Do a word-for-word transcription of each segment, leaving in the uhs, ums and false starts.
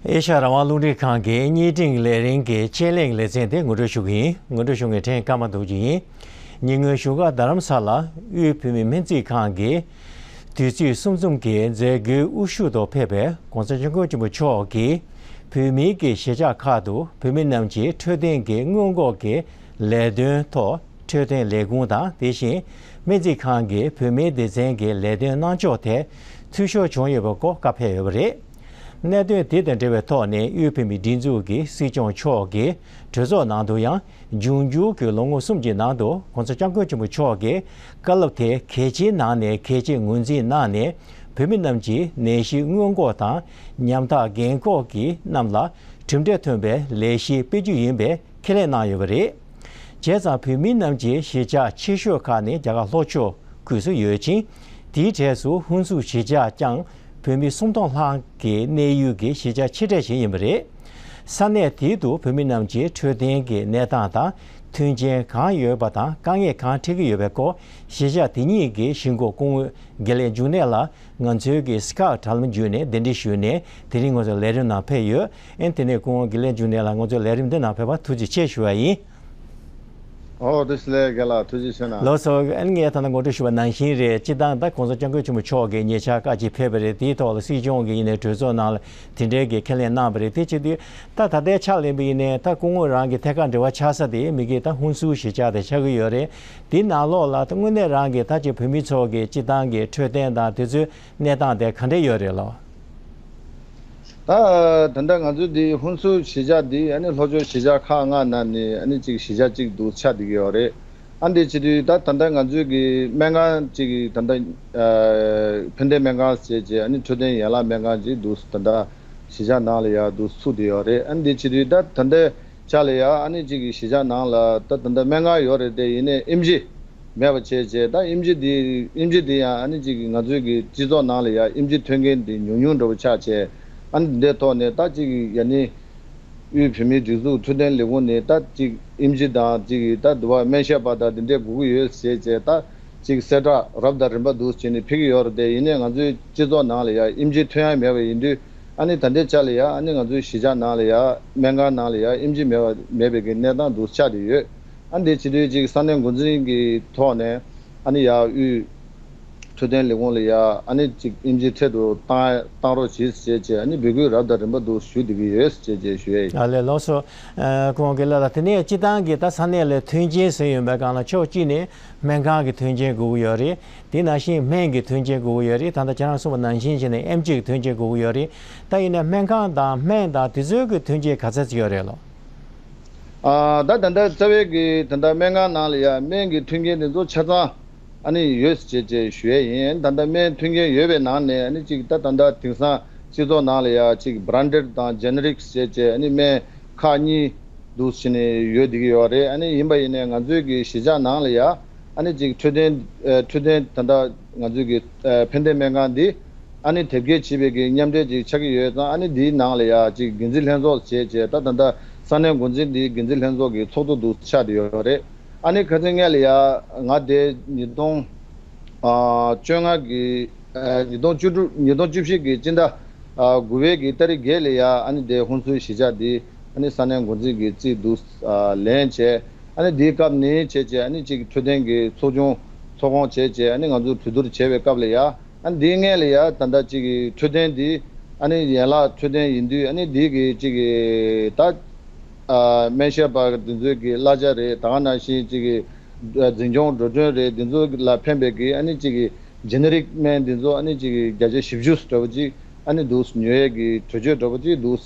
ཨེ་ཤ་ཡ་རང་དབང་རླུང་འཕྲིན་ཁང་གི་བརྙན་འཕྲིན་ལས་རིམ་གྱི་དཔྱད་གླེང་ལེ་ཚན་དེ་ངོ་སྤྲོད་ཞུ་གི་ཡིན། ངོ་སྤྲོད་ཞུ་མཁན་ཕྲན་ཀརྨ་རྡོ་རྗེ་ཡིན། ཉེ་སྔོན་བཞུགས་སྒར་རྡ་རམ་ས་ལ་དབུས་བོད་མིའི་སྨན་རྩིས་ཁང་གི་དུས་ཚོད་གསུམ་འཛོམས་ཀྱི་མཛད་སྒོའི་དབུ་བཞུགས་ཐོག་ཕེབས་པའི་གོང་ས་སྐྱབས་མགོན་ཆེན་པོ་མཆོག་གིས། བོད་མིའི་གི་གཞིས་ཆགས་ཁག་ཏུ་བོད་མི་རྣམས་ཀྱི་འཕྲོད་བསྟེན་གྱི་སྔོན་འགོག་གི་ལས་དོན་ཐོག་འཕྲོད་བསྟེན་ལས་ཁུངས་དང་། དེ་བཞིན་སྨན་རྩིས་ཁང་གི་བོད་མིའི་སྡེ་ཚན་གྱི་ལས་དོན་གནང་ཕྱོགས་ཐད་འཐུས་ཤོར་བྱུང་ཡོད་པའི་སྐོར་བཀའ་ཕེབས་ཡོད་པ་རེད། གནད་དོན་དེ་དང་འབྲེལ་བའི་ཐོག་ནས་དབུས་བོད་མིའི་སྒྲིག་འཛུགས་ཀྱི་སྲིད་སྐྱོང་མཆོག་གིས་གྲོས་ཚོགས་ནང་དུ་ཡང་། འབྱུང་འགྱུར་གྱི་ལོ་ངོ་གསུམ་གྱི་ནང་དུ་གོང་ས་སྐྱབས་མགོན་ཆེན་པོ་མཆོག་གིས་བཀའ་སློབ་དེ་གལ་ཆེའི་ནང་ནས་གལ་ཆེ་ངོས་འཛིན་གནང་ནས། བོད་མི་རྣམས་ཀྱི་ནད་གཞི་སྔོན་འགོག་དང་ཉམ་ཐག་རྒན་འཁོགས་ཀྱི་རྣམས་ལ་གྲུབ་འབྲས་ཐོན་པའི་ལས་གཞི་སྤེལ་རྒྱུ་ཡིན་པའི་ཁས་ལེན་གནང་ཡོད་པ་རེད། བྱས་ཙང་བོད་མི་རྣམས་ཀྱི་གཞིས་ཆགས་ཆེ་ཤོས་ཁག་ནི་རྒྱ་གར་ལྷོ་ཕྱོགས་ཁུལ་སུ་ཡོད་ཅིང་། དེའི་གྲས་སུ་ཧུན་སུར་གཞིས་ཆགས་ཀྱང་བོད་མི་སུམ་སྟོང་ལྷག་གི་གནས་ཡུལ་གྱི་གཞིས་ཆགས་ཆེ་གྲས་ཤིག་ཡིན་པ་རེད། ས་གནས་དེ་དུ་བོད་མི་རྣམས་ཀྱི་འཕྲོད་བསྟེན་གྱི་གནས་སྟངས་དང་མཐུན་རྐྱེན་གང་ཡོད་པ་དང་དཀའ་ངལ་གང་འཕྲད་ཀྱི་ཡོད་པའི་སྐོར་གཞིས་ཆགས་དེ་ཉིད་ཀྱི་གཞིས་འགོ་སྐུ་ངོ་དགེ་ལེགས་འབྱུང་གནས་ལགས་ང་ཚོའི་གི་སི་ཀའེབ་དྲ་ལམ་བརྒྱུད་ནས་གདན་འདྲེན་ཞུས་ནས་དེ་རིང་ང་ཚོའི་ལས་རིམ་ནང་ཕེབས་ཡོད། ཨེ་དེ་ནས་སྐུ་ངོ་དགེ་ལེགས་འབྱུང་གནས་ལགས་ང་ཚོའི་ལས་རིམ་འདི་ནང་ཕེབས་པར་ཐུགས་རྗེ་ཆེ་ཞུ་བ་ཡིན། ཨོ་བཀྲ་ཤིས་བདེ་ལེགས་རྒན་ལགས། ཐུགས་རྗེ་ཆེ་གནང་། ལགས་སོ། ཨ་ནི་ངས་ད་ལྟ་ངོ་སྤྲོད་ཞུས་པ་ནང་བཞིན་རེད། སྤྱིར་བཏང་ད་གོང་ས་སྐྱབས་མགོན་ཆེན་པོ་མཆོག་གིས་ཉེ་ཆར་བཀའ་ཅིག་ཕེབས་པ་རེད། དེའི་ཐོག་ལ་སྲིད་སྐྱོང་གིས་ཡིན་ནའི་གྲོས་ཚོགས་ནང་ལ་དེ་འབྲེལ་གྱི་ཁས་ལེན་གནང་བ་རེད། དེ་བྱེད་དུས་ད་ད་ལྟའི་ཆ་ལ་ཡིན་པ་ཡིན་ནའི་ད་སྐུ་ངོ་རང་གི་ཐད་ཀར་འབྲེལ་བ་ཆགས་ས་དེ་མི་གི་ད་ཧུན་སུར་གཞིས་ཆགས་དེ་ཆགས་ཀྱི་ཡོད་རེད། དེའི་ནང་ལོགས་ལ་ད་དངོས་གནས་རང་གི་ད་ཅིག་བོད་མི་ཚོ་གི་སྤྱིར་བཏང་གི་འཕྲོད་བསྟེན་དང་དེ་ཚོའི་གནས་སྟངས་དེ་ག་འདྲ་ཡོད་རེད་ལགས། ད་ད་ལྟ་ང་ཚོའི་འདི་ཧུན་སུར་གཞིས་ཆགས་འདི་ཨ་ནི་ལྷོ་ཕྱོགས་གཞིས་ཆགས་ཁག་ལྔ་ནང་ནས་ཨ་ནི་གཅིག་གཞིས་ཆགས་གཅིག་འདུག་ཆགས་བསྡད་ཀྱི་ཡོད་རེད། ཨ་འདི་བྱེད་དུས་ད་ད་ལྟ་ང་ཚོའི་གི་སྨན་ཁང་གཅིག་གི་ད་ལྟ་ཨ་ཕན་བདེ་སྨན་ཁང་ཟེར་བྱས་ཨ་ནི་འཕྲོད་བསྟེན་ཡན་ལག་སྨན་ཁང་གཅིག་འདུག་ད་ལྟ་གཞིས་ཆགས་ནང་ལ་ཡང་འདུག་ཚུགས་བསྡད་ཡོད་རེད། ཨ་འདི་བྱེད་དུས་ད་ད་ལྟའི་ཆ་ལ་ཡང་ཨ་ནི་གཅིག་གི་གཞིས་ཆགས་ནང་ལ་ད་ད་ལྟ་སྨན་ཁང་ཡོད་རེད་དེ་ཡིན་ནའི་ཨེམ་ཆི་མེད་པ་བྱས་བྱས་ད་ཨེམ་ཆི་འདི་ཨེམ་ཆི་འདི་ཡང་ཨ་ནི་གཅིག་གི་ང་ཚོའི་གི་སྤྱི་ཚོགས་ནང་ལ་ཡང་ཨེམ་ཆི་ཐོན་མཁན་འདི་ཉུང་ཉུང་འདྲ་བོ་ཆགས་བྱས་ཨ་ནི་འདི་ཐོག་ནས་ད་གཅིག་གི་ཡ་ནི་དབུས་བོད་མིའི་སྒྲིག་འཛུགས་འཕྲོད་བསྟེན་ལས་ཁུངས་ནས་ད་གཅིག་ཨེམ་ཆི་དང་གཅིག་གི་ད་དུ་བ་སྨན་ཞབས་པ་དང་འདི་འདྲས་དགོས་ཀྱི་ཡོད་ཟེར་བྱས་ད་གཅིག་གསལ་བསྒྲགས་རབ་དང་རིམ་པ་འདུག་བྱས་ནས་ཕེབས་ཀྱི་ཡོད་རེད་དེ་ཡིན་ནའི་ང་ཚོའི་སྤྱི་ཚོགས་ནང་ལ་ཡང་ཨེམ་ཆི་ཐོན་ཡ་མེད་པ་ཡིན་དུས་ཨ་ནི་ད་ལྟའི་ཆ་ལ་ཡང་ཨ་ནི་ང་ཚོའི་གཞིས་ཆགས་ནང་ལ་ཡང་སྨན་ཁང་ནང་ལ་ཡང་ཨེམ་ཆི་མེད་པ་མེད་པའི་གི་གནས་སྟངས་འདུག་ཆགས་བསྡད་ཡོད། ཨ་འདི་བྱེད་དུས་ཅིག་ས་གནས་འགོ་འཛིན་གྱི་ཐོག་ནས་ཨ་ནི་ཡར་དབུས་འཕྲོད་བསྟེན་ལས་ཁུངས་ལ་ཡར་ཨ་ནི་ཅིག་ཨེམ་ཆི་འཕྲལ་དུ་བཏང་བཏང་རོགས་གྱིས་ཞེས་བྱས་ཨ་ནི་འབོད་སྐུལ་རབ་དང་རིམ་པ་འདུག་ཞུ་བསྡད་ཀྱི་ཡོད་ཅེས་བཅས་ཞུ་ཡས་ཡིན། ཨ་ལས་ལགས་སོ། ཨ་སྐུ་ངོ་དགེ་ལེགས་ལགས་དེ་ནས་སྤྱི་བཏང་གི་ད་ས་གནས་ལ་མཐུན་རྐྱེན་ཟེར་ཡོང་བའི་སྒང་ལ་ཕྱོགས་གཅིག་ནས་སྨན་ཁང་གི་མཐུན་རྐྱེན་དགོས་ཀྱི་ཡོད་རེད། དེ་ནང་བཞིན་སྨན་གྱི་མཐུན་རྐྱེན་དགོས་ཀྱི་ཡོད་རེད། ད་ལྟ་ཁྱེད་རང་གསུངས་པ་ནང་བཞིན་བྱས་ནས་ཨེམ་ཆི་གི་མཐུན་རྐྱེན་དགོས་ཀྱི་ཡོད་རེད། ད་ཡིན་ན་སྨན་ཁང་དང་སྨན་དང་དེ་ཚོའི་གི་མཐུན་རྐྱེན་ག་ཚད་ཅིག་ཡོད་རེད་ལགས། ཨ་ད་ད་ལྟ་རྩ་བའི་གི་ད་ལྟ་སྨན་ཁང་ནང་ལ་ཡ་སྨན་གྱི་མཐུན་རྐྱེན་དེ་ཚོ་ཆ་ཚང་ཨ་ནི་ཡོད་ཅེས་ཅེས་ཞུ་ཡས་ཡིན། ད་ལྟ་སྨན་མཐུན་རྐྱེན་ཡོད་པའི་ནང་ནས་ཨ་ནི་གཅིག་ད་ད་ལྟ་དེང་སང་སྤྱི་ཚོགས་ནང་ལ་ཡ་གཅིག་branded་དང་generic་ཅེས་ཅེས་ཨ་ནི་སྨན་ཁག་གཉིས་འདུག་ཕྱིན་ནས་ཡོད་བསྡད་ཀྱི་ཡོད་རེད། ཨ་ནི་ཡིན་པ་ཡིན་ནའི་ང་ཚོའི་གི་གཞིས་ཆགས་ནང་ལ་ཡ་ཨ་ནི་གཅིག་འཕྲོད་བསྟེན་ཨ་འཕྲོད་བསྟེན་ད་ལྟ་ང་ཚོའི་གི་ཨ་ཕན་བདེ་སྨན་ཁང་འདི་ཨ་ནི་དེབ་སྐྱེལ་བྱེད་པའི་གི་མཉམ་འབྲེལ་ཅིག་ཆགས་ཀྱི་ཡོད་ཙང་ཨ་ནི་འདིའི་ནང་ལ་ཡ་ཅིག་འགན་འཛིན་ལྷན་ཚོགས་བྱས་བྱས་ད་ད་ལྟ་ས་གནས་འགོ་འཛིན་འདིའི་འགན་འཛིན་ལྷན་ཚོགས་ཀྱི་ཚོགས་གཙོ་འདུག་ཆགས་བསྡད་ཡོད་རེད། ཨ་ནི་ཁ་སང་ངས་ལ་ཡ་ང་དེ་ཉིས་སྟོང་ཨ་བཅོ་ལྔ་གི་ཨ་ཉིས་སྟོང་བཅུ་དྲུག་ཉིས་སྟོང་བཅུ་བཞི་གི་སྤྱི་ཟླ་ཨ་དགུ་པའི་གི་ཏ་རིག་བརྒྱད་ལ་ཡ་ཨ་ནི་དེ་ཧུན་སུར་གཞིས་ཆགས་འདི་ཨ་ནི་ས་གནས་འགོ་འཛིན་གྱི་རྩིས་འདུག་ཨ་ལེན་བྱས། ཨ་ནི་འདིའི་སྐབས་ནས་བྱས་བྱས་ཨ་ནི་གཅིག་འཕྲོད་བསྟེན་གྱི་ཚོགས་ཆུང་ཚོགས་ཁོངས་བྱས་བྱས་ཨ་ནི་ང་ཚོ་གྲོས་བསྡུར་བྱས་པའི་སྐབས་ལ་ཡ། ཨ་འདིའི་སྔོན་ལ་ཡ་ད་ལྟ་གཅིག་གི་འཕྲོད་བསྟེན་འདི་ཨ་ནི་ཡན་ལག་འཕྲོད་བསྟེན་ཡིན་དུས་ཨ་ནི་འདི་གི་གཅིག་གི་ད་ཨ་སྨན་ཞབས་པ་འདི་ཚོའི་གི་གླ་ཆ་རེད། ད་ག་ནང་བཞིན་གཅིག་གི་འཛིན་སྐྱོང་འགྲོ་གྲོན་རེད། འདི་ཚོ་ལ་ཕན་པའི་གི་ཨ་ནི་གཅིག་གི་generic སྨན་འདི་ཚོ་ཨ་ནི་གཅིག་གི་བརྒྱ་ཆ་བཞི་བཅུ་འདྲ་པོ་གཅིག་ཨ་ནི་འདུག་ཉོ་ཡས་ཀྱི་གྲོས་ཆོད་འདྲ་པོ་གཅིག་འདུག་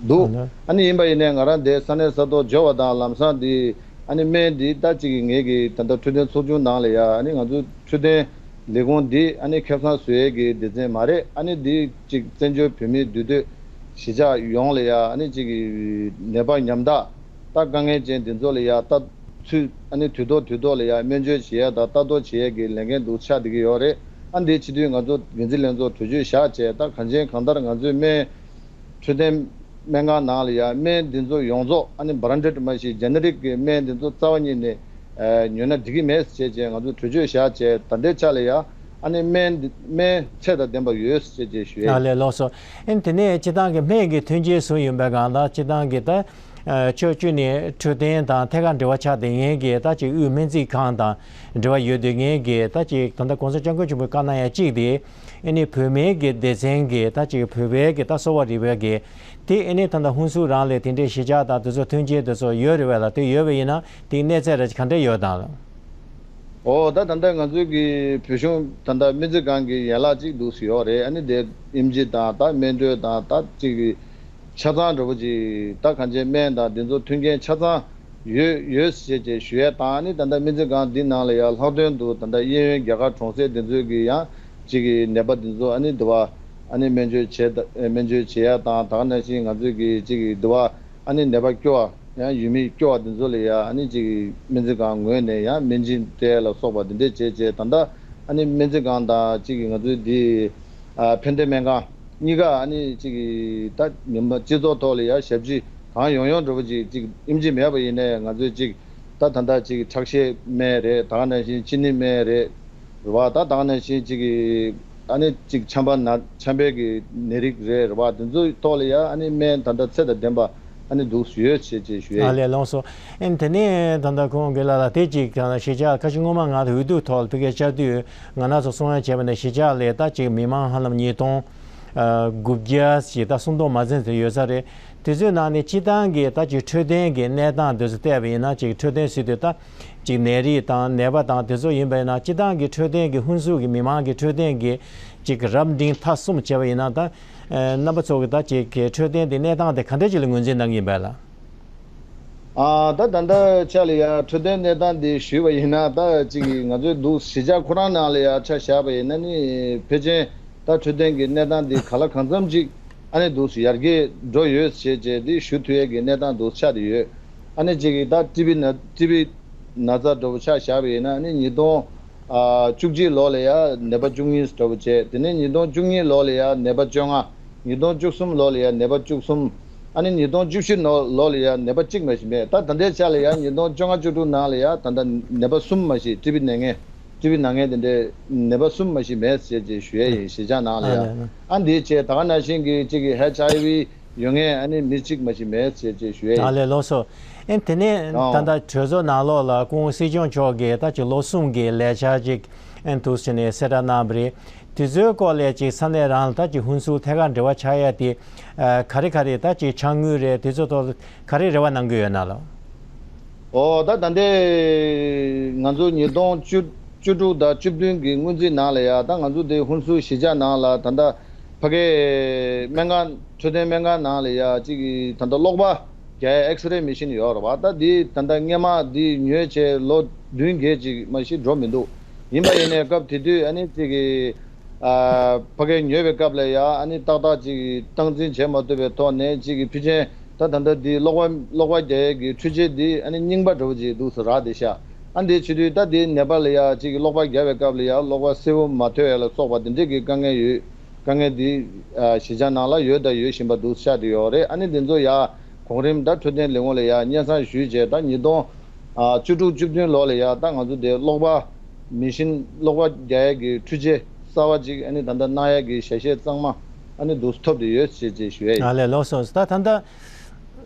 འདུག་ཨ་ནི་ཡིན་པ་ཡིན་ནའི་ང་རང་འདི་ས་གནས་ས་ཐོག་འབྱོར་བ་དང་ལམ་སང་འདི་ཨ་ནི་སྨན་འདི་ད་གཅིག་གི་ངེད་ཀྱི་ད་ལྟ་འཕྲོད་བསྟེན་ཚོགས་ཆུང་ནང་ལ་ཡ་ཨ་ནི་ང་ཚོ་འཕྲོད་བསྟེན་ལས་ཁུངས་འདི་ཨ་ནི་ཁེ་བཟང་བཟོ་ཡས་ཀྱི་སྡེ་ཚན་མ་རེད། ཨ་ནི་འདི་གཅིག་བཙན་བྱོལ་བོད་མིའི་འདུས་སྡོད་གཞིས་ཆགས་ཡོངས་ལ་ཡ་ཨ་ནི་གཅིག་གི་ནད་པ་ཉམ་ཐག་ད་དཀའ་ངལ་ཅན་འདི་ཚོ་ལ་ཡ་ད་ཚུད་ཨ་ནི་དུས་ཐོག་དུས་ཐོག་ལ་ཡ་སྨན་བཅོས་བྱེད་ཡས་དང་ལྟ་རྟོག་བྱེད་ཡས་ཀྱི་ལས་འགན་འདུག་ཆགས་བསྡད་ཀྱི་ཡོད་རེད། ཨ་འདི་བྱེད་དུས་ང་ཚོ་འགན་འཛིན་ལྷན་ཚོགས་གྲོས་ཆོད་བཞག་བྱས་ད་གང་ཅན་གང་ལྟར་ང་ཚོའི་སྨན་འཕྲོད་བསྟེན་སྨན་ཁང་ནང་ལ་ཡ་སྨན་འདི་ཚོ་ཡོངས་རྫོགས་ཨ་ནི་branded མ་གཞི་generic གི་སྨན་འདི་ཚོ་རྩ་བ་ཉིད་ནས་ཨ་ཉོས་ན་འགྲིག་གི་མེད་ཟེར་བྱས་ང་ཚོ་གྲོས་ཆོད་བཞག་བྱས་ད་ལྟའི་ཆ་ལ་ཡ་ ཨ་ནི་སྨན་འདི་སྨན་ཚད་དང་ལྡན་པ་ཡོད་ཟེར་བྱས་ཞུ་ཡས་ཡིན། ཨ་ལས། ལགས་སོ། ཨ་ནི་དེ་ནས་སྤྱིར་བཏང་གི་སྨན་གྱི་མཐུན་རྐྱེན་བཟོ་ཡོང་པའི་སྒང་ལ་སྤྱིར་བཏང་གི་ད་ཨ་ཕྱོགས་བཅུ་ནས་འཕྲོད་བསྟེན་དང་ཐད་ཀར་འབྲེལ་བ་ཆགས་བསྡད་མཁན་གྱི་ད་ཅིག་དབུས་སྨན་རྩིས་ཁང་དང་འབྲེལ་བ་ཡོད་བསྡད་མཁན་གྱི་ད་ཅིག་ད་ལྟ་༸གོང་ས་༸སྐྱབས་མགོན་ཆེན་པོས་བཀའ་གནང་ཡ་གཅིག་དེ། ཨ་ནི་བོད་སྨན་གྱི་སྡེ་ཚན་གྱི་ད་ཅིག་བོད་པའི་གི་ད་གསོ་བ་རིག་པའི་གི་དེ། ཨ་ནི་ད་ལྟ་ཧུན་སུར་རང་ལ་དེ་འདྲའི་གཞིས་ཆགས་དང་དེ་ཚོ་མཐུན་རྐྱེན་དེ་ཚོ་ཡོད་རེད་པས་ལགས། དེ་ཡོད་པ་ཡིན་ན་དེའི་གནས་ཚད་ར་ག་འདྲ་ཡོད་དམ་ལགས། ཨོ། ད་ད་ལྟ་ང་ཚོའི་གི་བོད་གཞུང་ད་ལྟ་སྨན་རྩིས་ཁང་གི་ཡན་ལག་ཅིག་འདུག་སེ་ཡོད་རེད། ཨ་ནི་དེ་ཨེམ་ཆི་དང་ད་སྨན་སྤྲོད་དང་ད་ཅིག་གི་ཆ་ཚང་འདྲ་པོ་ཅིག་ད་གང་ཅི་སྨན་དང་དེ་ཚོ་མཐུན་རྐྱེན་ཆ་ཚང་ཡོད་ཡོད་ཟེར་བྱས་ཞུ་ཡས་དང་། ཨ་ནི་ད་ལྟ་སྨན་རྩིས་ཁང་འདི་ནང་ལ་ཡང་ལྷག་དོན་དུ་ད་ལྟ་གཡས་གཡོན་རྒྱ་གར་གྲོང་གསེབ་དེ་ཚོའི་གི་ཡང་ཅིག་གི་ནད་པ་དེ་ཚོ་ཨ་ནི་དུ་བ་ཨ་ནི་སྨན་བཅོས་བྱེད་ད་སྨན་བཅོས་བྱེད་ཡས་དང་། ད་ག་ནང་བཞིན་ང་ཚོའི་གི་ཅིག་གི་དུ་བ་ཨ་ནི་ནད་པ་སྐྱོ་བ། ཡང་ཡུལ་མི་སྐྱོ་བ་འདི་ཚོ་ལ་ཡང་ཨ་ནི་ཅིག་སྨན་རྩིས་ཁང་ངོས་ནས་ཡང་སྨན་སྦྱིན་སྤྲད་ལ་སོགས་པ་འདི་འདྲས་བྱས་བྱས། ད་ལྟ་ཨ་ནི་སྨན་རྩིས་ཁང་དང་ཅིག་ང་ཚོའི་འདི་ཨ་ཕན་བདེ་སྨན་ཁང་གཉིས་ཀ་ཨ་ནི་ཅིག་ད་ཉི་མ་སྤྱི་ཚོགས་ཐོག་ལ་ཡང་ཞབས་ཕྱི་གང་ཡོང་ཡོང་འགྲོ་བ་ཅིག་ཅིག་ཨེམ་ཆི་མེད་པ་ཡིན་ནའི་ང་ཚོས་ཅིག་ད་ད་ལྟ་ཅིག་ཁྲག་ཤེད་སྨན་རེད། ད་ག་ནང་བཞིན་གཅིན་སྙི་སྨན་རེད། རེད་བ། ད་ད་ག་ནང་བཞིན་ཅིག་གི་ཨ་ནི་ཅིག་ཆམ་པ་ན་ཆམ་པའི་གི་ནད་རིགས་རེད། རེད་བ། དེ་ཚོའི་ཐོག་ལ་ཡང་ཨ་ནི་སྨན་ད་ལྟ་ཚད་དང་ལྡན་པ་ཨ་ནི་འདུག་ཡོད་ཅེས་ཅེས་ཞུ་ཡས་ཨ་ཡིན། ལས། ལགས་སོ། ཨ་ནི་དེ་ནས་ད་ལྟ་ཁོང་གི་ལ་ལ་དེ་ཅིག་གང་ལ་གཞིས་ཆགས་ཁ་ཤས་སྔོན་མ་ང་ཚོ་འོས་བསྡུ་ཐོག་ལ་ཕ་གིར་བཅར་དུས་ང་རང་ཚོ་གསུང་ཡ་བྱས་པ་ནི་གཞིས་ཆགས་ལ་ད་ཅིག་མི་མང་ཧ་ལམ་ཉིས་སྟོང་ཨ་དགུ་བརྒྱ་ཞིག་ད་སུམ་སྟོང་མ་ཟིན་ཙམ་ཡོད་ས་རེད། དེ་ཚོའི་ནང་ནས་སྤྱིར་བཏང་གི་ད་ཅིག་འཕྲོད་བསྟེན་གྱི་གནས་སྟངས་དེ་ཚོ་བལྟས་པ་ཡིན་ན་ཅིག་འཕྲོད་བསྟེན་ཟེར་དུས་ད། ཅིག་ནད་རིགས་དང་ནད་པ་དང་དེ་ཚོ་ཡིན་པ་ཡིན་ན། སྤྱིར་བཏང་གི་འཕྲོད་བསྟེན་གྱི་ཧུན་སུར་གྱི་མི་མང་གི་འཕྲོད་བསྟེན་གྱི་ཅིག་རབ་འབྲིང་ཐ་གསུམ་བྱས་པ་ཡིན་ན། ད་ཨ་རྣམ་པ་ཚོ་གི་ད་ཅིག་གི་འཕྲོད་བསྟེན་དེ་གནས་སྟངས་དེ་ག་འདྲ་ཅིག་ལ་ངོས་འཛིན་གནང་གི་ཡིན་པ་ལགས། ཨ་ད་ད་ལྟ་ཆ་ལ་ཡ་འཕྲོད་བསྟེན་གནས་སྟངས་དེ་ཞུས་པ་ཡིན་ན། ད་ཅིག་གི་ང་ཚོའི་འདུག་གཞིས་ཆགས་ཁོ་རང་ནང་ལ་ཡ་ཆ་བཞག་པ་ཡིན་ན་ནི་ཕལ་ཆེར་ད་འཕྲོད་བསྟེན་གྱི་གནས་སྟངས་དེ་ག་ལ་གང་འཚམ་ཅིག་ཨ་ནི་འདུག་ཡར་རྒྱས་འགྲོ་ཡོད་ཅེས་བྱས་དེ་ཞུ་ཐུབ་ཡས་ཀྱི་གནས་སྟངས་འདུག་ཆགས་བསྡད་ཡོད། ཨ་ནི་གཅིག་གིས་ད་ཀྲི་བི་ན་ཀྲི་བི་ན་ཚ་འདྲ་པོ་ཆ་བཞག་པ་ཡིན་ན། ཨ་ནི་ཉིས་སྟོང་ཨ་བཅུ་གཅིག་ལོ་ལ་ཡ་ནད་པ་བཅུ་གཉིས་འདྲ་པོ་བྱས། དེ་ནས་ཉིས་སྟོང་བཅུ་གཉིས་ལོ་ལ་ཡ་ནད་པ་བཅོ་ལྔ། ཉིས་སྟོང་བཅུ་གསུམ་ལོ་ལ་ཡ་ནད་པ་བཅུ་གསུམ། ཨ་ནི་ཉིས་སྟོང་བཅུ་བཞི་ལོ་ལོ་ལ་ཡ་ནད་པ་གཅིག་མ་ཞིག་མེད། ད་ད་ལྟའི་ཆ་ལ་ཡ་ཉིས་སྟོང་བཅོ་ལྔ་བཅུ་དྲུག་ནང་ལ་ཡ་ད་ལྟ་ནད་པ་གསུམ་མ་ཞིག་ཀྲི་བི་ན་མཁན་ཀྲི་བི་ན་མཁན་དེ་འདྲའི་ནད་པ་གསུམ་མ་ཞིག་མེད་ཟེར་ཅེས་ཞུ་ཡས་ཡིན། གཞིས་ཆགས་ནང་ལ་ཡ། ཨ་ལས། ཨ་ལས། ཨ་འདི་བྱས་ད་ག་ནང་བཞིན་གྱི་གཅིག་གི་ཨེཆ་ཨའི་ཝི་ཡོད་མཁན་ཨ་ནི་མི་གཅིག་མ་ཞིག་མེད་ཟེར་ཅེས་ཞུ་ཡས་ཨ་ཡིན། ལས། ལགས་སོ། ཨེ་དེ་ནས་ཨོ། ད་ལྟ་གྲོས་ཚོགས་ནང་ལོགས་ལ་སྐུ་ངོ་སྲིད་སྐྱོང་མཆོག་གིས་ད་ཅིག་ལོ་གསུམ་གྱི་ལས་འཆར་ཅིག་ཨེ་འདུག་སེ་ནས་གསལ་བསྒྲགས་གནང་བ་རེད། དེ་ཚོའི་སྐོར་ལས་ཅིག་ས་གནས་རང་ལ་ད་ཅིག་ཧུན་སུར་ཐད་ཀར་འབྲེལ་བ་ཆགས་ཡ་དེ་ཨ་ག་རེ་ག་རེ་ད་ཅིག་དྲན་སྐུལ་རེད། དེ་ཚོ་ཐོག་ག་རེ་རེ་བ་གནང་གི་ཡོད་ན་ལགས། ཨོ་ད་ད་ལྟའི་ང་ཚོ་ཉིས་སྟོང་བཅུ་བཅུ་དྲུག་དང་བཅུ་བདུན་གྱི་སྔོན་རྩིས་ནང་ལ་ཡ་ད་ང་ཚོ་དེ་ཧུན་སུར་གཞིས་ཆགས་ནང་ལ་ད་ལྟ་ཕ་གའི་སྨན་ཁང་འཕྲོད་བསྟེན་སྨན་ཁང་ནང་ལ་ཡ་གཅིག་གི་ད་ལྟ་གློག་པ་རྒྱག་ཡ་ཨེགས་རེ་མེ་ཤིན་ཡོད་རེད་བ། ད་འདི་ད་ལྟ་སྔས་མ་འདི་ཉོས་བྱས་ལོ་བདུན་བརྒྱད་ཅིག་མ་གཞི་འགྲོ་མི་འདུག་ཡིན་པ་ཡིན་ནའི་སྐབས་དེ་དུས་ཨ་ནི་གཅིག་གི་ཨ་ཕ་གའི་ཉོས་པའི་སྐབས་ལ་ཡ་ཨ་ནི་ཏག་ཏག་ཅིག་སྟངས་འཛིན་བྱེད་མ་ཐུབ་པའི་ཐོག་ནས་གཅིག་གི་ཕལ་ཆེར་ད་ད་ལྟ་འདི་གློག་པ་གློག་པ་རྒྱག་ཡས་ཀྱི་འཕྲུལ་ཆས་འདི་ཨ་ནི་རྙིང་པ་འདྲ་བོ་ཅིག་འདུག་སེ་རག་བསྡད་ཤག་ཨ་འདི་བྱེད་དུས་ད་འདི་ནད་པ་ལ་ཡ་གཅིག་གི་གློག་པ་རྒྱག་པའི་སྐབས་ལ་ཡ་གློག་པ་གསལ་པོ་མ་ཐོན་ཡ་ལ་སོགས་པ་འདི་འདྲས་ཀྱི་དཀའ་ངལ་ཡོད། དཀའ་ངལ་འདི་ཨ་གཞིས་ཆགས་ནང་ལ་ཡོད་དང་ཡོད་བཞིན་པ་འདུག་ཤག་དེ་ཡོད་རེད། ཨ་ནི་འདི་ཚོ་ཡ་གོང་རིམ་ད་འཕྲོད་བསྟེན་ལས་ཁུངས་ལ་ཡ་སྙན་སེང་ཞུས་བྱས། ད་ཉིས་སྟོང་ཨ་བཅུ་དྲུག་བཅུ་བདུན་ལོ་ལ་ཡ་ད་ང་ཚོ་དེ་གློག་པ་མེ་ཤིན་གློག་པ་རྒྱག་ཡས་ཀྱི་འཕྲུལ་ཆས་གསར་པ་ཅིག་ཨ་ནི་ད་ལྟ་གནང་ཡས་ཀྱི་ཞལ་བཞེས་གཙང་མ་ཨ་ནི་འདུག་ཐོབ་བསྡད་ཡོད་ཅེས་ཅེས་ཞུ་ཡས་ཡིན། ཨ་ལས། ལགས་སོ། ད་ད་ལྟ་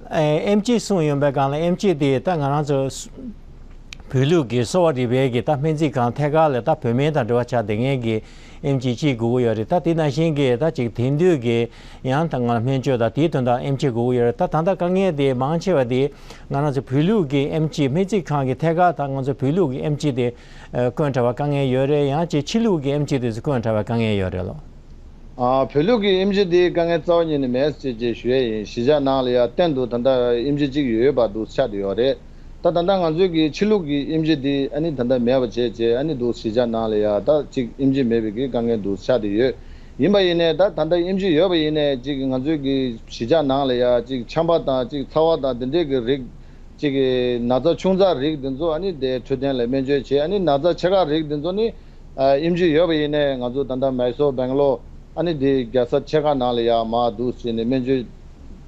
ཨེ་ཨེམ་ཆི་གསུངས་ཡོང་པའི་སྒང་ལ་ཨེམ་ཆི་དེ་ད་ང་རང་ཚོ་བོད་ལུགས་ཀྱི་གསོ་བ་རིག་པའི་གི་ད་སྨན་རྩིས་ཁང་ཐད་ཀར་ལ་ད་བོད་སྨན་དང་འབྲེལ་བ་ཆགས་བསྡད་མཁན་གྱི་ཨེམ་ཆི་གཅིག་དགོས་ཀྱི་ཡོད་རེད། ད་དེ་ནང་བཞིན་གྱི་ད་ཅིག་དེང་དུས་ཀྱི་ཡང་ད་ང་སྨན་བཅོས་དང་དེའི་དོན་དག་ཨེམ་ཆི་དགོས་ཀྱི་ཡོད་རེད། ད་ད་ལྟ་དཀའ་ངལ་དེ་མང་ཆེ་བ་དེ་ང་རང་ཚོ་བོད་ལུགས་ཀྱི་ཨེམ་ཆི་སྨན་རྩིས་ཁང་གི་ཐད་ཀར་ད་ང་ཚོ་བོད་ལུགས་ཀྱི་ཨེམ་ཆི་དེ་ཨ་བསྐོ་འདྲ་བ་དཀའ་ངལ་ཡོད་རེད། ཡང་ཅིག་ཕྱི་ལུགས་ཀྱི་ཨེམ་ཆི་དེ་ཚོ་བསྐོ་འདྲ་བ་དཀའ་ངལ་ཡོད་རེད་ལོ། ཨ་བོད་ལུགས་ཀྱི་ཨེམ་ཆི་དེ་དཀའ་ངལ་རྩ་བ་ཉིད་ནས་མེད་ཅེས་ཅེས་ཞུ་ཡས་ཡིན། གཞིས་ཆགས་ནང་ལ་ཡ་གཏན་དུ་ད་ལྟ་ཨེམ་ཆི་གཅིག་ཡོད་པ་འདུག་ཆགས་བསྡད་ཡོད་རེད། ད་ད་ལྟ་ང་ཚོའི་གི་ཕྱི་ལུགས་ཀྱི་ཨེམ་ཆི་དེ་ཨ་ནི་ད་ལྟ་མེད་པ་བྱས་བྱས་ཨ་ནི་འདུག་གཞིས་ཆགས་ནང་ལ་ཡ་ད་གཅིག་ཨེམ་ཆི་མེད་པའི་གི་དཀའ་ངལ་འདུག་ཆགས་བསྡད་ཡོད། ཡིན་པ་ཡིན་ནའི་ད་ད་ལྟ་ཨེམ་ཆི་ཡོད་པ་ཡིན་ནའི་གཅིག་ང་ཚོའི་གི་གཞིས་ཆགས་ནང་ལ་ཡ་གཅིག་ཆམ་པ་དང་གཅིག་ཚ་བ་དང་དེ་འདྲས་ཀྱི་རིགས། གཅིག་གི་ན་ཚ་ཆུང་ཙག་རིགས་འདི་ཚོ་ཨ་ནི་དེ་འཕྲོད་བསྟེན་ལ་སྨན་བཅོས་བྱེད། ཨ་ནི་ན་ཚ་ཆེ་ཁག་རིགས་འདི་ཚོ་ནི་ཨ་ཨེམ་ཆི་ཡོད་པ་ཡིན་ནའི་ང་ཚོ་ད་ལྟ་མའི་སོར་སྦེང་ལོར་ཨ་ནི་དེ་རྒྱལ་ས་ཆེ་ཁག་ནང་ལ་ཡ་མར་འདུག་ཟེར་ནས་སྨན་བཅོས་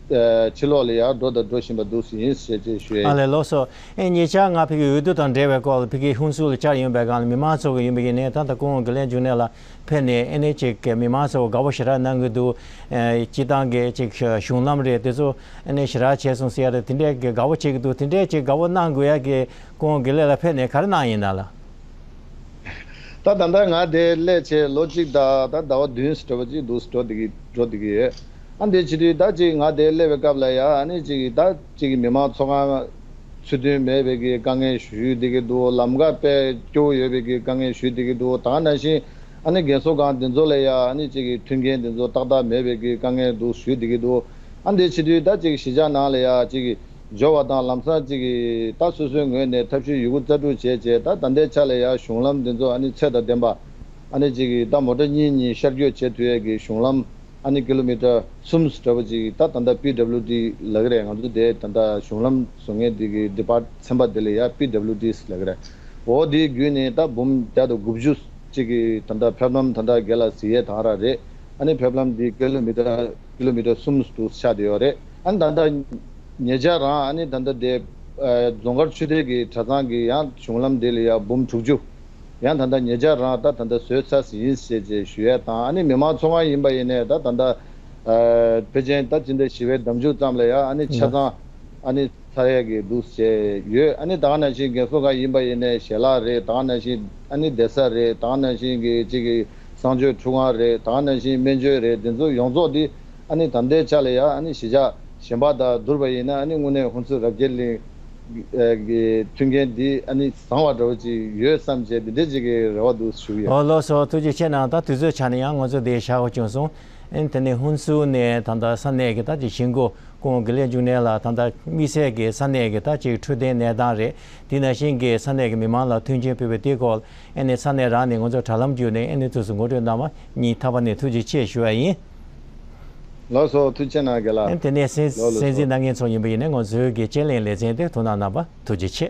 ཕྱི་ལོགས་ལ་ཡང་འགྲོ་དང་འགྲོ་བཞིན་པ་འདུག་ཡིན་ཞེས་བཅས་ཞུ་ཡས། ཨ་ལས། ལགས་སོ། ཨེ་ཉེ་ཆར་ང་ཕ་གི་འོས་བསྡུ་དང་འབྲེལ་བའི་སྐོར་ལ་ཕ་གི་ཧུན་སུར་ལ་བཅར་ཡོང་བའི་སྒང་ལ་མི་མང་ཚོ་གི་ཡིན་པ་ཡིན་ནའི་ད་ལྟ་སྐུ་ངོ་དགེ་ལེགས་འབྱུང་གནས་ལགས་ཕེབས་ནས་ཨེ་ནས་ཅིག་གི་མི་མང་ཚོ་དགའ་པོ་ཞེ་དྲག་གནང་གི་འདུག་ཨེ་སྤྱི་བཏང་གི་ཅིག་གཞུང་ལམ་རེད་དེ་ཚོ་ཨེ་ནས་ཞེ་དྲག་བྱས་སོང་ཟེར་ཡ་རེད། དེ་འདྲས་གི་དགའ་པོ་བྱེད་ཀྱི་འདུག་དེ་འདྲས་ཅིག་དགའ་པོ་གནང་དགོས་ཡ་གི་སྐུ་ངོ་དགེ་ལེགས་ལགས་ཕེབས་ནས་ག་རེ་གནང་ཡིན་ན་ལགས། ད་ད་ལྟ་ང་དེ་སླེབས་བྱས་ལོ་གཅིག་དང་ད་ཟླ་བ་བདུན་ཙམ་འདྲ་པོ་ཅིག་འདུག་འགྲོ་བསྡད་ཀྱི་འགྲོ་བསྡད་ཀྱི་ཡོད། ཨ་འདི་བྱེད་དུས་ད་ཅིག་ང་དེ་སླེབས་པའི་སྐབས་ལ་ཡ་ཨ་ནི་ཅིག་ད་ཅིག་མི་མང་ཚོགས་ཁང་ཚུགས་དོན་མེད་པའི་གི་དཀའ་ངལ་ཞུ་བསྡད་ཀྱི་འདུག་ལམ་ཁ་དཔེ་སྐྱོ་བོ་ཡོད་པའི་གི་དཀའ་ངལ་ཞུ་བསྡད་ཀྱི་འདུག་ད་ག་ནང་བཞིན་ཨ་ནི་རྒན་གསོ་ཁང་འདི་ཚོ་ལ་ཡ་ཨ་ནི་ཅིག་མཐུན་རྐྱེན་འདི་ཚོ་ཏག་ཏག་མེད་པའི་གི་དཀའ་ངལ་འདུག་ཞུ་བསྡད་ཀྱི་འདུག་ཨ་འདི་བྱེད་དུས་ད་ཅིག་གཞིས་ཆགས་ནང་ལ་ཡ་ཅིག་འབྱོར་བ་དང་ལམ་སང་ཅིག་གིས་ད་སོ་སོའི་ངོས་ནས་ཐབས་ཤེས་ཡོད་རྒུ་རྩལ་སྤྲུགས་བྱས་བྱས་ད་ད་ལྟའི་ཆ་ལ་ཡ་གཞུང་ལམ་འདི་ཚོ་ཨ་ནི་ཚད་དང་ལྡན་པ་ཨ་ནི་ཅིག་གིས་ད་མོ་ཊ་གཉིས་གཉིས་ཤར་བསྐྱོད་བྱེད་ཐུབ་ཡས་ཀྱི་གཞུང་ལམ་ཨ་ནི་ཀི་ལོ་མི་ཊར་གསུམ་འདྲ་པོ་ཅིག་ད་ད་ལྟ་པི་ཌབ་ལིའུ་ཌི་ལབ་ཀྱི་རེད། ང་ཚོ་དེ་ད་ལྟ་གཞུང་ལམ་བཟོ་མཁན་དེ་གི་ཌི་པཱརཊ་ཚན་པ་དེ་ལ་ཡ་པི་ཌབ་ལིའུ་ཌི་ལབ་ཀྱི་རེད། འོ་དེའི་བརྒྱུད་ནས་ད་འབུམ་བརྒྱ་དང་དགུ་བཅུ་ཅིག་གི་ད་ལྟ་ཕེབས་ལམ་ད་ལྟ་རྒན་ལགས་གཟིགས་ཡས་དང་ར་རེད། ཨ་ནི་ཕེབས་ལམ་འདི་ཀི་ལོ་མི་ཊར་ཀི་ལོ་མི་ཊར་གསུམ་དུ་ཆགས་བསྡད་ཡོད་རེད། ཨ་ནི་ད་ལྟ་ཉེ་ཆར་རང་ཨ་ནི་ད་ལྟ་དེ་ཨ་རྫོང་དཀར་ཆོས་སྡེ་གི་གྲྭ་ཚང་གི་ཡང་གཞུང་ལམ་དེ་ལ་ཡང་འབུམ་དྲུག་ཅུ་ཡང་ད་ལྟ་ཉེ་ཆར་རང་ད་ད་ལྟ་བཟོས་ཚར་ཟིན་ཡིན་ཞེས་བཅས་ཞུ་ཡས་དང་། ཨ་ནི་མི་མང་ཚོགས་ཁང་ཡིན་པ་ཡིན་ནའི་ད་ད་ལྟ་ཨ་ཕལ་ཆེར་ད་ཅི་འདྲ་ཞི་བའི་འདམ་རྒྱུད་ཙམ་ལ་ཡང་ཨ་ནི་ཆ་ཚང་ཨ་ནི་ཚར་ཡས་ཀྱི་འདུག་ཟེར་ཡོད། ཨ་ནི་ད་ག་ནང་བཞིན་རྒན་གསོ་ཁང་ཡིན་པ་ཡིན་ནའི་ཞལ་ལག་རེད། ད་ག་ནང་བཞིན་ཨ་ནི་བསྡད་ས་རེད། ད་ག་ནང་བཞིན་གྱི་གཅིག་གི་གསང་སྤྱོད་ཁྲུས་ཁང་རེད། ད་ག་ནང་བཞིན་སྨན་བཅོས་རེད། དེ་ཚོ་ཡོངས་རྫོགས་འདི་ཨ་ནི་ད་ལྟའི་ཆ་ལ་ཡ་ཨ་ནི་གཞིས་ཆགས་གཞན་པ་དང་བསྡུར་བ་ཡིན་ན་ཨ་ནི་དངོས་གནས་ཧུན་སུར་རབ་རྒྱས་གླིང་གི་མཐུན་རྐྱེན་འདི་ཨ་ནི་བཟང་བ་འདྲ་བོ་ཅིག་ཡོད་བསམ་བྱས་འདི་འདྲ་ཅིག་གི་རེ་བ་འདུག་ཞུ་གི་ཡོད། ཨོ་ལགས་སོ། ཐུགས་རྗེ་ཆེ་གནང་། ད་དུས་ཚོད་ཆ་ནས་ཡང་ང་ཚོ་འདི་བཞག་དགོས་བྱུང་སོང་། ཨེ་དེ་ནས་ཧུན་སུར་ནས་ད་ལྟ་ས་གནས་ཀྱི་ད་ཅིག་གཞིས་འགོ་སྐུ་ངོ་དགེ་ལེགས་འབྱུང་གནས་ལགས་ད་ལྟ་དམིགས་བསལ་གྱི་ས་གནས་ཀྱི་ད་ཅིག་འཕྲོད་བསྟེན་གནས་སྟངས་རེད། དེ་ནང་བཞིན་གྱི་ས་གནས་ཀྱི་མི་མང་ལ་མཐུན་རྐྱེན་ཕུལ་བའི་དེའི་སྐོར་ཨེ་ནས་ས་གནས་རང་ནས་ང་ཚོ་དྲ་ལམ་བརྒྱུད་ནས་ཨེ་ནས་ཐུགས་སུ་ངོ་སྤྲོད་གནང་བ་སྙིང་ཐག་པ་ནས་ཐུགས་རྗེ་ཆེ་ཞུ་བ་ཡིན། ལགས་སོ། ཐུགས་རྗེ་ཆེ་གནང་རྒན་ལགས། ཨེ་དེ་ནས་གསན་ལགས་ལགས་གསན་གཟིགས་གནང་མཁན་ཚོ་ཡིན་པ་ཡིན་ནའི་ང་ཚོའི་གི་དཔྱད་གླེང་ལེ་ཚན་དེ་ཐུགས་སྣང་གནང་བ་ཐུགས་རྗེ་ཆེ།